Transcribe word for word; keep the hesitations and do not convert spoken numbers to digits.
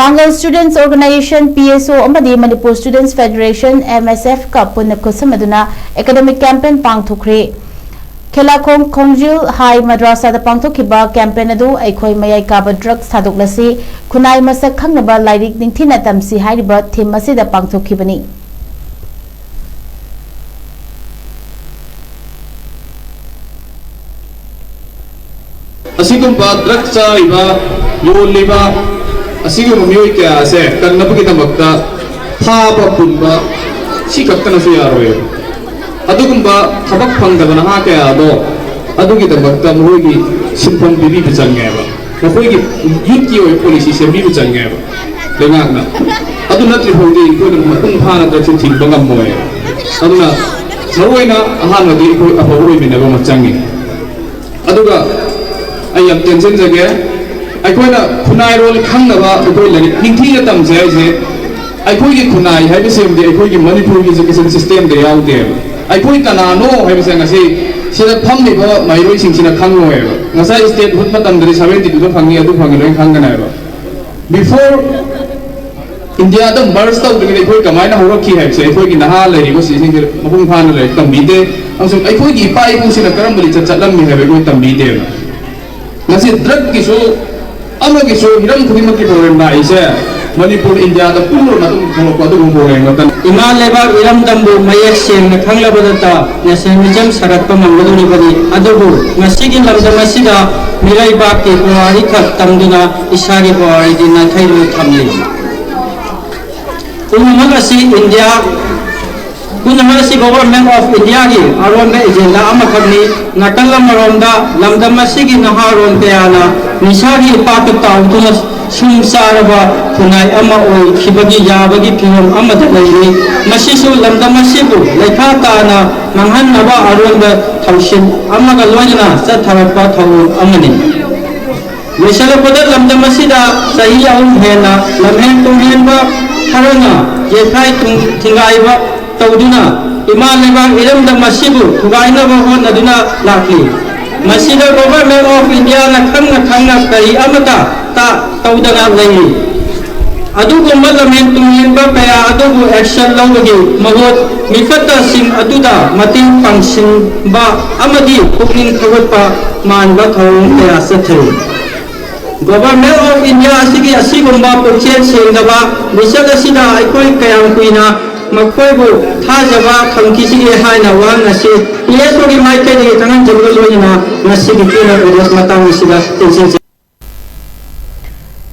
ꯄꯥꯡꯒꯜ Students Organisation, P S O, ꯑꯃꯗꯤ Manipur Students Federation, M S F, ꯀ ꯄꯨꯟꯅ ꯈꯨꯠꯁꯝꯅꯗꯨꯅ academic campaign ꯄꯥꯡꯊꯣꯛꯈ꯭ꯔꯦ꯫ ꯈꯦꯂꯥꯈꯣꯡ ꯈꯣꯡꯖꯤꯜ ꯍꯥꯏ ꯃꯗ꯭ꯔꯥꯁꯥꯗ ꯄꯥꯡꯊꯣꯛꯈꯤꯕ campaign ꯑꯗꯨ "ꯑꯩꯈꯣꯏ ꯃꯌꯥꯏ ꯀꯥꯕ drugs ꯊꯥꯗꯣꯛꯂꯁꯤ, ꯈꯨꯟꯅꯥꯏ ꯃꯁꯛ ꯈꯪꯅꯕ ꯂꯥꯏꯔꯤꯛ ꯅꯤꯡꯊꯤꯅ ꯇꯝꯁꯤ" ꯍꯥꯏꯔꯤꯕ theme ꯑꯁꯤꯗ ꯄꯥꯡꯊꯣꯛꯈꯤꯕꯅꯤ꯫ ꯑꯁꯤꯒꯨꯝꯕ drug ꯆꯥꯔꯤꯕ, ꯌꯣꯜꯂꯤꯕ ꯑꯁꯤꯒꯨꯝꯕ ꯃꯤꯑꯣꯏ ꯀꯌꯥ ꯑꯁꯦ ꯀꯟꯅꯕꯒꯤꯗꯃꯛꯇ ꯐꯥꯕ ꯄꯨꯟꯕ ꯁꯤ ꯈꯛꯇꯅꯁꯨ ꯌꯥꯔꯣꯏ꯫ ꯑꯗꯨꯒꯨꯝꯕ ꯊꯕꯛ ꯐꯪꯗꯕ ꯅꯍꯥ ꯀꯌꯥ ꯑꯗꯣ ꯑꯗꯨꯒꯤꯗꯃꯛꯇ ꯃꯈꯣꯏꯒꯤ ꯁꯤꯟꯐꯝ ꯄꯤꯕꯤꯕ ꯆꯪꯉꯦꯕ꯫ ꯃꯈꯣꯏꯒꯤ youth ꯀꯤ ꯑꯣꯏꯕ policy ꯁꯦꯝꯕꯤꯕ ꯆꯪꯉꯦꯕ ꯂꯩꯉꯥꯛꯅ꯫ ꯑꯗꯨ ꯅꯠꯇ꯭ꯔꯤ ꯐꯥꯎꯗꯤ ꯑꯩꯈꯣꯏꯅ ꯃꯄꯨꯡ ꯐꯥꯅ drug ꯁꯦ ꯊꯤꯡꯕ ꯉꯝꯃꯣꯏ꯫ ꯑꯗꯨꯅ ꯃꯔꯨꯑꯣꯏꯅ ꯑꯍꯥꯟꯕꯗꯤ ꯑꯩꯈꯣꯏ ꯑꯐꯕ ꯑꯣꯏꯃꯤꯟꯅꯕ ꯑꯃ ꯆꯪꯉꯤ꯫ ꯑꯗꯨꯒ ꯑꯩ ꯌꯥꯝ ꯇꯦꯟꯁꯤꯟꯖꯒꯦ, ꯑꯩꯈꯣꯏꯅ ꯈꯨꯟꯅꯥꯏꯔꯣꯜ ꯈꯪꯅꯕ ꯑꯩꯈꯣꯏ ꯂꯥꯏꯔꯤꯛ ꯅꯤꯡꯊꯤꯅ ꯇꯝꯁꯦ ꯍꯥꯏꯁꯦ, ꯑꯩꯈꯣꯏꯒꯤ ꯈꯨꯟꯅꯥꯏ ꯍꯥꯏꯕꯁꯤꯃꯗꯤ ꯑꯩꯈꯣꯏꯒꯤ ꯃꯅꯤꯄꯨꯔꯒꯤ education system ꯗ ꯌꯥꯎꯗꯦꯕ꯫ ꯑꯩꯈꯣꯏ ꯀꯅꯥꯅꯣ ꯍꯥꯏꯕꯁꯦ ꯉꯁꯤ ꯁꯤꯗ ꯐꯝꯂꯤꯕ ꯃꯍꯩꯔꯣꯏꯁꯤꯡꯁꯤꯅ ꯈꯪꯉꯣꯏꯕ꯫ ꯉꯁꯥꯏ statehood ꯃꯇꯝꯗꯗꯤ seventy two ꯗ ꯐꯪꯉꯤ, ꯑꯗꯨ ꯐꯪꯉꯤ, ꯂꯣꯏ ꯈꯪꯒꯅꯦꯕ꯫ Before India ꯗ merge ꯇꯧꯗ꯭ꯔꯤꯉꯩꯗ ꯑꯩꯈꯣꯏ ꯀꯃꯥꯏꯅ ꯍꯧꯔꯛꯈꯤ ꯍꯥꯏꯕꯁꯦ ꯑꯩꯈꯣꯏꯒꯤ ꯅꯍꯥ ꯂꯩꯔꯤꯕꯁꯤꯡꯁꯤꯡꯁꯦ ꯃꯄꯨꯡ ꯐꯥꯅ ꯂꯥꯏꯔꯤꯛ ꯇꯝꯕꯤꯗꯦ, ꯑꯃꯁꯨꯡ ꯑꯩꯈꯣꯏꯒꯤ ꯏꯄꯥ ꯏꯄꯨꯁꯤꯅ ꯀꯔꯝꯕ ꯂꯤꯆꯠ ꯆꯠꯂꯝꯃꯤ ꯍꯥꯏꯕ ꯑꯩꯈꯣꯏ ꯇꯝꯕꯤꯗꯦꯕ꯫ ꯉꯁꯤ drug ꯀꯤꯁꯨ ꯑꯃꯒꯤꯁꯨ ꯍꯤꯔꯝ ꯈꯨꯗꯤꯡꯃꯛꯀꯤ problem ꯂꯥꯛꯏꯁꯦ ꯃꯅꯤꯄꯨꯔ, India ꯗ ꯄꯨꯝꯕ ꯃꯇꯨꯡ ꯊꯣꯛꯂꯛꯄ ꯑꯗꯨꯒꯨꯝꯕ problem ꯉꯥꯛꯇꯅꯤ꯫ ꯏꯃꯥ ꯂꯩꯕꯥꯛ ꯏꯔꯝꯗꯝꯕꯨ ꯃꯌꯦꯛ ꯁꯦꯡꯅ ꯈꯪꯂꯕꯗꯇ nationalism ꯁꯥꯒꯠꯄ ꯉꯝꯒꯗꯧꯔꯤꯕꯅꯤ꯫ ꯑꯗꯨꯕꯨ ꯉꯁꯤꯒꯤ ꯂꯝꯗꯝ ꯑꯁꯤꯗ ꯃꯤꯔꯩꯕꯥꯛꯀꯤ ꯄꯨꯋꯥꯔꯤ ꯈꯛ ꯇꯝꯗꯨꯅ ꯏꯁꯥꯒꯤ ꯄꯨꯋꯥꯔꯤꯗꯤ ꯅꯥꯊꯩꯗꯨꯅ ꯊꯝꯂꯤ꯫ ꯄꯨꯝꯅꯃꯛ ꯑꯁꯤ ꯏꯟꯗꯤꯌꯥ ꯄꯨꯝꯅꯃꯛ ꯑꯁꯤ Government of India ꯒꯤ ꯑꯔꯣꯟꯕ agenda ꯑꯃꯈꯛꯅꯤ꯫ ꯅꯥꯀꯜ ꯑꯃꯔꯣꯝꯗ ꯂꯝꯗꯝ ꯑꯁꯤꯒꯤ ꯅꯍꯥꯔꯣꯜ ꯀꯌꯥꯅ ꯅꯤꯁꯥꯒꯤ ꯏꯄꯥꯛꯇ ꯇꯥꯎꯗꯨꯅ ꯁꯨꯝ ꯆꯥꯔꯕ ꯈꯨꯟꯅꯥꯏ ꯑꯃ ꯑꯣꯏꯈꯤꯕꯒꯤ ꯌꯥꯕꯒꯤ ꯐꯤꯚꯝ ꯑꯃꯗ ꯂꯩꯔꯤ꯫ ꯃꯁꯤꯁꯨ ꯂꯝꯗꯝ ꯑꯁꯤꯕꯨ ꯂꯩꯈꯥ ꯇꯥꯅ ꯃꯥꯡꯍꯟꯅꯕ ꯑꯔꯣꯟꯕ ꯊꯧꯁꯤꯜ ꯑꯃꯒ ꯂꯣꯏꯅꯅ ꯆꯠꯊꯔꯛꯄ ꯊꯧꯑꯣꯡ ꯑꯃꯅꯤ꯫ ꯂꯣꯏꯁꯤꯜꯂꯛꯄꯗ ꯂꯝꯗꯝ ꯑꯁꯤꯗ ꯆꯍꯤ ꯑꯍꯨꯝ ꯍꯦꯟꯅ ꯂꯝꯍꯦꯟ ꯇꯨꯝꯍꯦꯟꯕ ꯈꯔꯅ ꯌꯩꯈꯥꯏ ꯊꯤꯡꯒꯥꯏꯕ ꯇꯧꯗꯨꯅ ꯏꯃꯥ ꯂꯩꯕꯥꯛ ꯏꯔꯝꯗꯝ ꯑꯁꯤꯕꯨ ꯊꯨꯒꯥꯏꯅꯕ ꯍꯣꯠꯅꯗꯨꯅ ꯂꯥꯛꯂꯤ꯫ ꯃꯁꯤꯗ Government of India ꯅ ꯈꯪꯅ ꯈꯪꯅ ꯀꯔꯤ ꯑꯃꯠꯇ ꯇ-, ꯇꯧꯗꯅ ꯂꯩꯔꯤ꯫ ꯑꯗꯨꯒꯨꯝꯕ ꯂꯝꯍꯦꯟ ꯇꯨꯝꯍꯦꯟꯕ ꯀꯌꯥ ꯑꯗꯨꯕꯨ action ꯂꯧꯕꯒꯤ ꯃꯍꯨꯠ, ꯃꯤꯐꯠꯇꯁꯤꯡ ꯑꯗꯨꯗ ꯃꯇꯦꯡ ꯄꯥꯡꯁꯤꯟꯕ ꯑꯃꯗꯤ ꯄꯨꯛꯅꯤꯡ ꯊꯧꯒꯠꯄ ꯃꯥꯟꯕ ꯊꯧꯔꯝ ꯀꯌꯥ ꯆꯠꯊꯔꯤ꯫ Government of India ꯑꯁꯤꯒꯤ ꯑꯁꯤꯒꯨꯝꯕ ꯄꯨꯛꯆꯦꯜ ꯁꯦꯡꯗꯕ ꯂꯤꯆꯠ ꯑꯁꯤꯗ ꯑꯩꯈꯣꯏ ꯀꯌꯥꯝ ꯀꯨꯏꯅ ꯃꯈꯣꯏꯕꯨ ꯊꯥꯖꯕ ꯊꯝꯈꯤꯁꯤꯒꯦ ꯍꯥꯏꯅ ꯋꯥꯍꯪ ꯑꯁꯤ P S Oꯒꯤ ꯃꯥꯏꯀꯩꯗꯒꯤ ꯈꯪꯍꯟꯖꯕꯒ ꯂꯣꯏꯅꯅ ꯉꯁꯤꯒꯤ keynote address ꯃꯇꯥꯡ ꯑꯁꯤꯗ ꯇꯦꯟꯁꯤꯟꯖꯔꯤ꯫